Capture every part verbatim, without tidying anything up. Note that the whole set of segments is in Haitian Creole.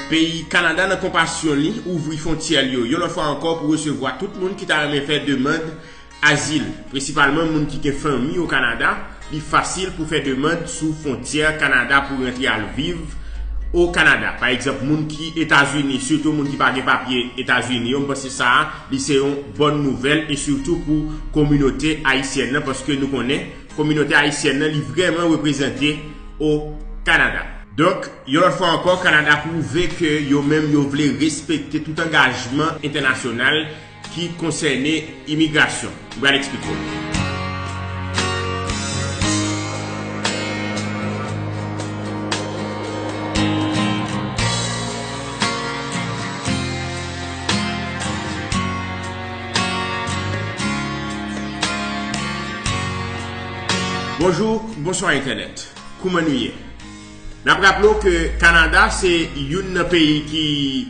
Peyi Kanada nan konpasyon li ouvri fwontyè l yo yon lòt fwa ankò pou resevwa tout moun ki ta renmen fè demann azil, prensipalman moun ki gen fanmi o Kanada. Li fasil pou fè demann sou fwontyè Kanada pou rantre al viv o Kanada. Pa egzanp, moun ki Etazini, sitou moun ki pa gen papye Etazini yo, m panse sa a, li se yon bòn nouvèl, e sitou pou kominote ayisyèn nan, paske nou konnen kominote ayisyèn nan, li vrèman reprezante o Kanada. Donk, yon lòt fwa ankò, Kanada pwouve ke yo menm yo vle respekte tout angajman entènasyonal ki konsène imigrasyon. M pral eksplike w. Bonjou, bonswa entènèt. Kouman nou ye? N ap raple w ke Kanada se youn nan peyi ki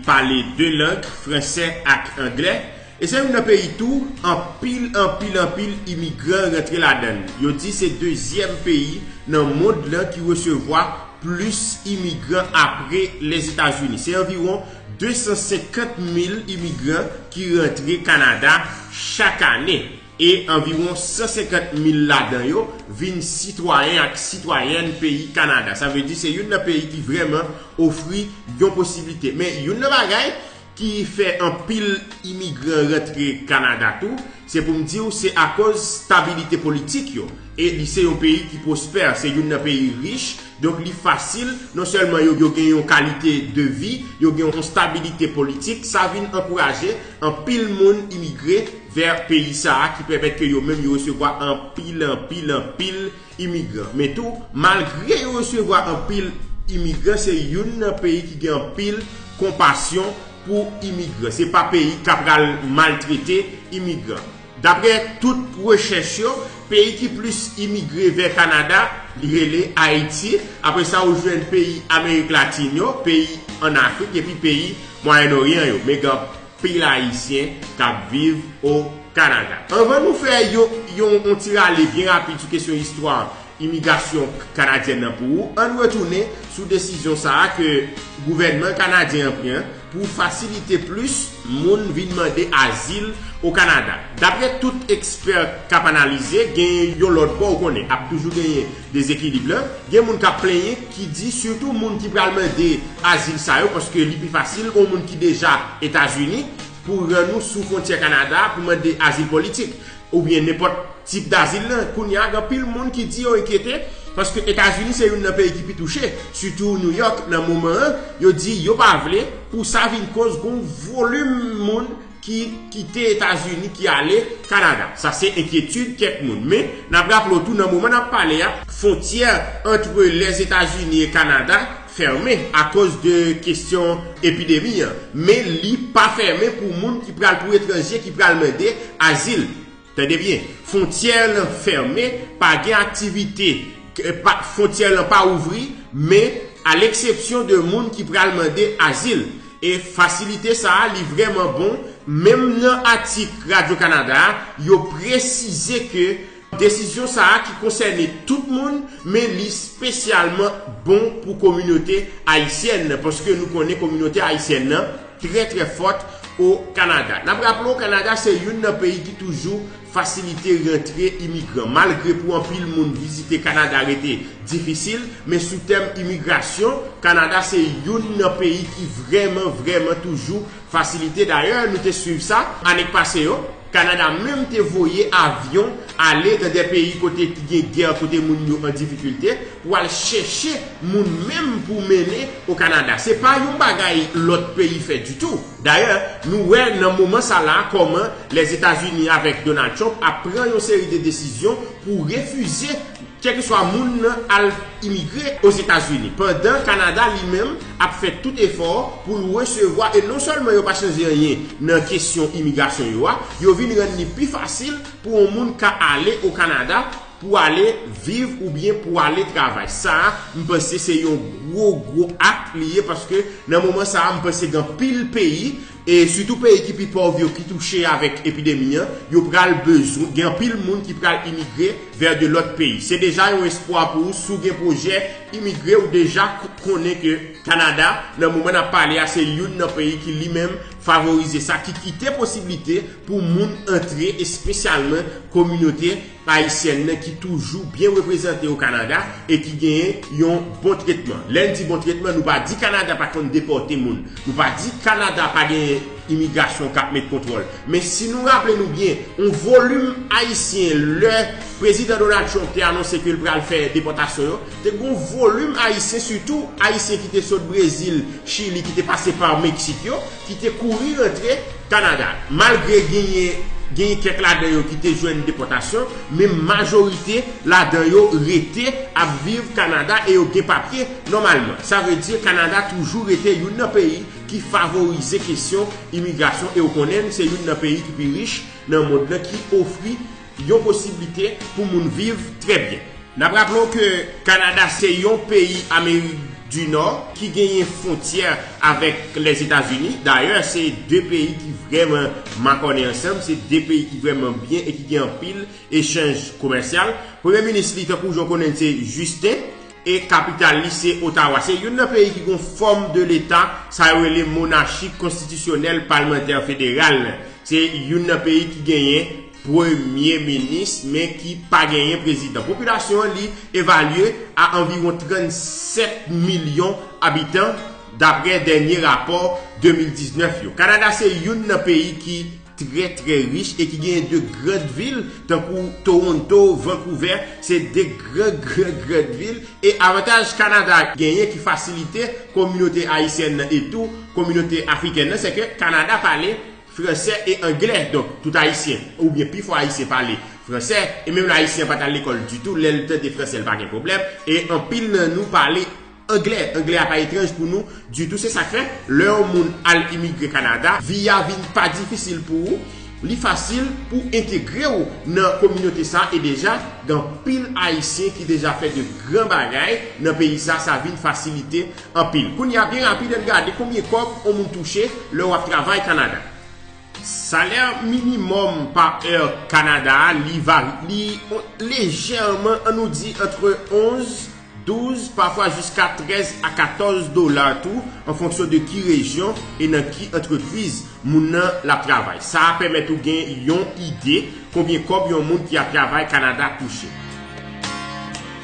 pale de lang, fransè ak anglè, e se youn nan peyi tou anpil, anpil, anpil imigran rantre ladan l. Yo di se dezyèm peyi nan mond lan ki resevwa plis imigran apre Lèzetazini. Se anviwon de san senkant mil imigran ki rantre Kanada chak ane. E anviwon san senkant mil ladan yo vin sitwayen ak sitwayèn peyi Kanada. Sa vle di se youn nan peyi ki vrèman ofri yon posiblite. Men youn nan bagay ki fè anpil imigran rantre Kanada tou, se pou m di w, se akoz stabilite politik yo. E li se yon peyi ki pwospè, se youn nan peyi rich, donk li fasil, non sèlman yo, yo gen yon kalite de vi, yo gen yon stabilite politik, sa vin ankouraje anpil moun imigre vè peyi sa a, ki pèmèt ke yo menm yo resevwa anpil, anpil, anpil imigran. Men tou, malgre yo resevwa anpil imigran, se youn nan peyi ki gen anpil konpasyon pou imigran. Se pa peyi k ap pral maltrete imigran. Daprè tout rechèch yo, peyi ki plis imigre vè Kanada, li rele Ayiti. Apre sa, ou jwenn peyi Amerik Latin yo, peyi ann Afrik, epi peyi Mwayen Oryan yo. Men gen anpil Ayisyen k ap viv o Kanada. Anvan nou fè yon, yon, yon ti rale byen rapid sou kesyon istwa imigrasyon kanadyèn nan pou ou, ann retounen sou desizyon sa a ke gouvènman kanadyen an pran pou fasilite plis moun vin mande azil o Kanada. Daprè tout ekspè k ap analize, gen yon lòt bò, ou konnen, ap toujou genyen dezekilib lan. Gen moun k ap plenyen ki di, sitou moun ki pral mande azil sa yo, paske li pi fasil yon moun ki deja Etazini pou rann ou sou fwontyè Kanada pou mande azil politik, oubyen nenpòt tip dazil lan. Kounye a, gen anpil moun ki di yo enkyete, paske Etazini se youn nan peyi ki pi touche, sitou New York, nan moman an, yo di yo pa vle pou sa vin koz gon volim moun ki kite Etazini, ki ale Kanada. Sa se enkyetid kèk moun. Men, n ap raple w tou, nan moman n ap pale a, fwontyè ant Lèzetazini e Kanada fèmen akoz de kesyon epidemi an. Men, li pa fèmen pou moun ki pral, pou etranje ki pral mande azil. Tande byen, fwontyè lan fèmen, pa gen aktivite, eh, pa, fwontyè lan pa ouvri, men a leksepsyon de moun ki pral mande azil. E fasilite sa a, li vrèman bon. Menm nan atik Radyo Kanada a, yo presize ke desizyon sa a ki konsène tout moun, men li espesyalman bon pou kominote ayisyèn nan, paske nou konnen kominote ayisyèn nan trè, trè fòt o Kanada. N ap raple w, Kanada se youn nan peyi ki toujou fasilite rantre imigran. Malgre pou anpil moun vizite Kanada rete difisil, men sou tèm imigrasyon, Kanada se youn nan peyi ki vrèman, vrèman toujou fasilite. Dayè, nou te swiv sa, ane k pase yo, Kanada menm te voye avyon ale nan de peyi kote ki gen gè, kote moun yo an difikilte, pou al chèche moun menm pou mennen o Kanada. Se pa yon bagay lòt peyi fè ditou. Dayè, nou wè nan moman sa la kòman Lèzetazini avèk Donald Trump ap pran yon seri de desizyon pou refize kèlkeswa moun nan al imigre Ozetazini, pandan Kanada li menm ap fè tout efò pou l resevwa, e non sèlman yo pa chanje anyen nan kesyon imigrasyon yo a, yo vin rann li pi fasil pou yon moun ka ale o Kanada pou ale viv oubyen pou ale travay. Sa a, m panse se yon gwo, gwo ak li ye, paske nan moman sa a, m panse gen anpil peyi, e sitou peyi ki pi pòv yo, ki touche avèk epidemi an, yo pral bezwen, gen anpil moun ki pral imigre vè de lòt peyi. Se deja yon espwa pou ou, si w gen pwojè imigre, ou deja k-, konnen ke Kanada, nan moman n ap pale a, se youn nan peyi ki li menm favorize sa, ki kite posiblite pou moun antre, espesyalman kominote ayisyèn nan ki toujou byen reprezante o Kanada e ki genyen yon bon tretman. Lè n di bon tretman, nou pa di Kanada pa konn depòte moun. Nou pa di Kanada pa genyen imigrasyon k ap met kontwòl. Men si nou raple nou byen, yon volim ayisyen, lè Prezidan Donald Trump te anonse ke l pral fè depòtasyon yo, te gen yon volim ayisyen, sitou ayisyen ki te sot Brezil, Chili, ki te pase pa Meksik yo, ki te kouri rantre Kanada. Malgre genyen, genyen kèk ladan yo ki te jwenn depòtasyon, men majorite ladan yo rete ap viv Kanada e yo gen papye nòmalman. Sa vle di Kanada toujou rete youn nan peyi ki favorize kesyon imigrasyon e w konnen se youn nan peyi ki pi rich nan mond lan ki ofri yon posiblite pou moun viv trè byen. N ap raple w ke Kanada se yon peyi Amerik di Nò ki genyen fwontyè avèk Lèzetazini. Dayè, se de peyi ki vrèman makònen ansanm, se de peyi ki vrèman byen e ki gen anpil echanj komèsyal. Premye minis li, tankou jan w konnen l, se Justin, e kapital li se Ottawa. Se youn nan peyi ki gon fòm de leta, sa yo rele monachi konstitisyonèl palmantè federal. Se youn nan peyi ki genyen premye minis, men ki pa genyen prezidan. Popilasyon an, li evalye a anviwon trannsèt milyon abitan, dapre dènye rapò de mil diznèf yo. Kanada se youn nan peyi ki trè, trè rich e ki genyen de grand vil, tankou Toronto, Vancouver, se de gran, gran, gran vil. E avantaj Kanada genyen ki fasilite kominote ayisyèn nan e tou kominote afrikèn nan, se ke Kanada pale fransè e anglè. Donk, tout ayisyen, oubyen pifò ayisyen pale fransè, e menm lè ayisyen an pa t al lekòl ditou, lè l tande fransè, l pa gen pwoblèm. E anpil nan nou pale anglè. Anglè a pa etranj pou nou ditou. Se sa k fè, lè yon moun al imigre Kanada, vi a vin pa difisil pou ou. Li fasil pou entegre w nan kominote sa a. E deja, gen anpil ayisyen ki deja fè de gran bagay nan peyi sa a. Sa vin fasilite anpil. Kounye a, byen rapid, ann gade konbyen kòb yon moun touche lè w ap travay Kanada. Salè minimòm pa è Kanada a, li vari, li lejèman, ann nou di, antre onz, douz, pafwa jiska trèz a katòz dola tou, an fonksyon de ki rejyon e nan ki antrepriz moun nan l ap travay. Sa a pèmèt ou gen yon ide konbyen kòb yon moun ki ap travay Kanada touche.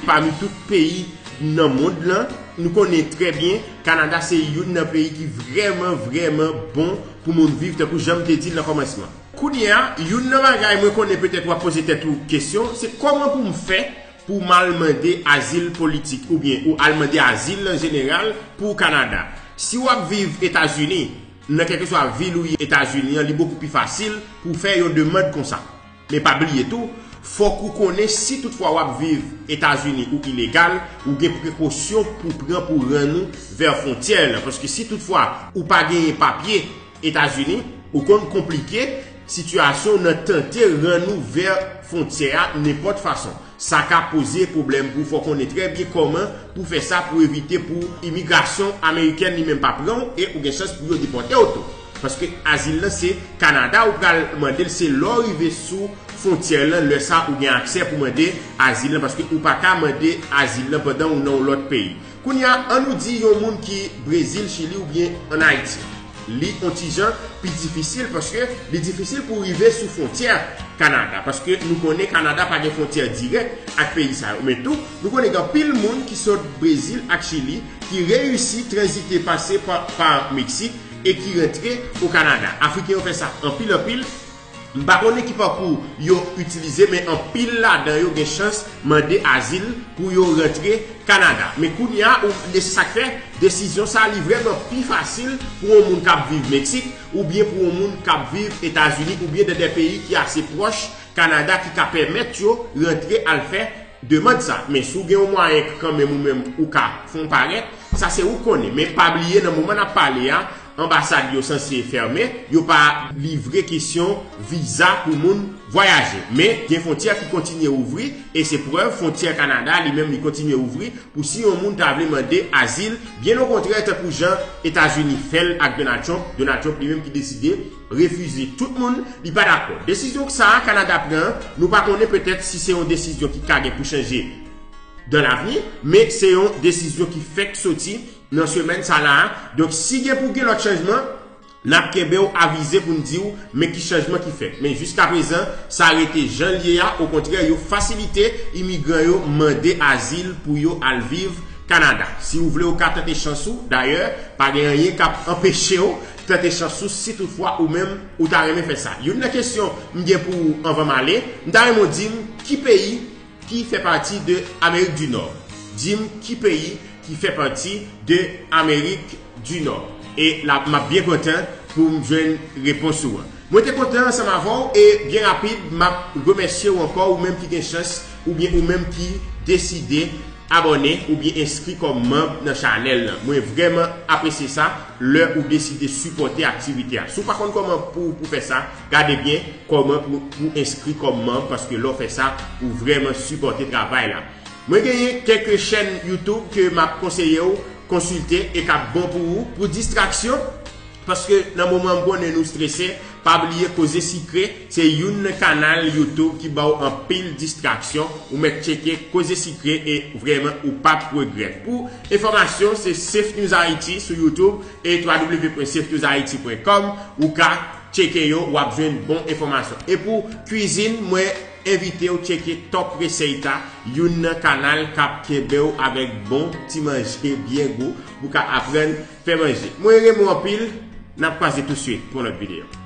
Pami tout peyi nan mond lan, nou konnen trè byen, Kanada se youn nan peyi ki vrèman, vrèman bon pou moun viv, tankou jan m te di l nan kòmansman. Kounye a, youn nan bagay mwen konnen petèt w ap poze tèt ou kesyon, se kòman pou m fè pou m al mande azil politik, oubyen ou al mande azil an jeneral pou Kanada. Si w ap viv Etazini, nan kèlkeswa vil ou ye Etazini an, li bokou pi fasil pou w fè yon demann konsa. Men pa bliye tou, fòk ou konnen si toutfwa w ap viv Etazini ou ilegal, ou gen prekosyon pou pran pou rann ou vè fwontyè lan. Paske si toutfwa ou pa genyen papye Etazini, ou konn konplike sitiyasyon w nan tante rann ou vè fwontyè a nenpòt fason. Sa ka poze pwoblèm pou w. Fòk ou konnen trè byen kòman pou fè sa, pou evite pou imigrasyon amerikèn li menm pa pran w e ou gen chans pou yo depòte w tou. Paske azil lan se Kanada ou pral mande l, se lè w rive sou fwontyè lan, lè sa ou gen aksè pou mande azil lan, paske ou pa ka mande azil lan pandan ou nan yon lòt peyi. Kounye a, ann nou di yon moun ki Brezil, Chili oubyen ann Ayiti. Li yon ti jan pi difisil paske li difisil pou rive sou fwontyè Kanada. Paske nou konnen Kanada pa gen fwontyè dirèk ak peyi sa yo. Men tou, nou konnen gen anpil moun ki sot Brezil ak Chili ki reyisi tranzite pase pa, pa Meksik e ki rantre o Kanada. Afriken yo fè sa anpil, anpil. M pa konnen ki pakou yo itilize, men anpil ladan yo gen chans mande azil pou yo rantre Kanada. Men kounye a, ou, se sa k fè desizyon sa a, li vrèman pi fasil pou yon moun k ap viv Meksik oubyen pou yon moun k ap viv Etazini oubyen nan de peyi ki ase pwòch Kanada ki ka pèmèt yo rantre al fè demann sa. Men si w gen yon mwayen kanmenm ou menm ou ka fè yon parèt, sa se ou k konnen. Men pa bliye, nan moman n ap pale a, anbasad yo sanse fèmen, yo pa livre kesyon viza pou moun vwayaje. Men gen fwontyè ki kontinye ouvri, e se prèv fwontyè Kanada li menm li kontinye ouvri pou si yon moun ta vle mande azil, byen okontrè tankou jan Etazini fè l ak Donald Trump, Donald Trump li menm ki deside refize tout moun li pa dakò. Desizyon sa a Kanada pran, nou pa konnen petèt si se yon desizyon ki ka gen pou chanje dan lavni, men se yon desizyon ki fèk soti nan semèn sa la a. Donk, si gen pou gen lòt chanjman, n ap kenbe w avize pou n di w men ki chanjman ki fèt. Men jiskaprezan, sa rete jan l ye a. Okontrè, yo fasilite imigran yo mande azil pou yo al viv Kanada. Si w vle, w ka tante chans ou. Dayè, pa gen anyen k ap anpeche w tante chans ou si toutfwa ou menm ou ta renmen fè sa. Youn nan kesyon m gen pou ou anvan m ale, m ta renmen w di m ki peyi ki fè pati de Amerik di Nò. Di m ki peyi ki fè pati de Amerik di Nò. E la, m ap byen kontan pou m jwenn repons ou an. Mwen te kontan ansanm avè w e byen rapid, m ap remèsye w ankò, ou menm ki gen chans, oubyen ou menm ki deside abòne oubyen enskri kòm manm nan chanèl lan. Mwen vrèman apresye sa lè ou deside sipòte aktivite a. Si w pa konn kòman pou, pou fè sa, gade byen kòman pou, pou enskri kòm manm, paske lè w fè sa, ou vrèman sipòte travay la. Mwen genyen kèk chèn YouTube ke m ap konseye w konsilte e k ap bon pou ou. Pou distraksyon, paske nan moman m konnen nou strese, pa bliye Koze Sikre se youn nan kanal YouTube ki ba w anpil distraksyon. Ou mèt tcheke Koze Sikre e vrèman ou p ap regrèt. Pou enfòmasyon, se Safe News Haiti sou YouTube e w w w pwen safe news haiti pwen com. Ou ka tcheke yo, w ap jwenn bon enfòmasyon. E pou kwizin, mwen envite w tcheke Top Receita, youn nan kanal k ap kenbe w avèk bon ti manje byen gou pou w ka aprann fè manje. Mwen renmen w anpil, n ap kwaze touswit pou yon lòt videyo.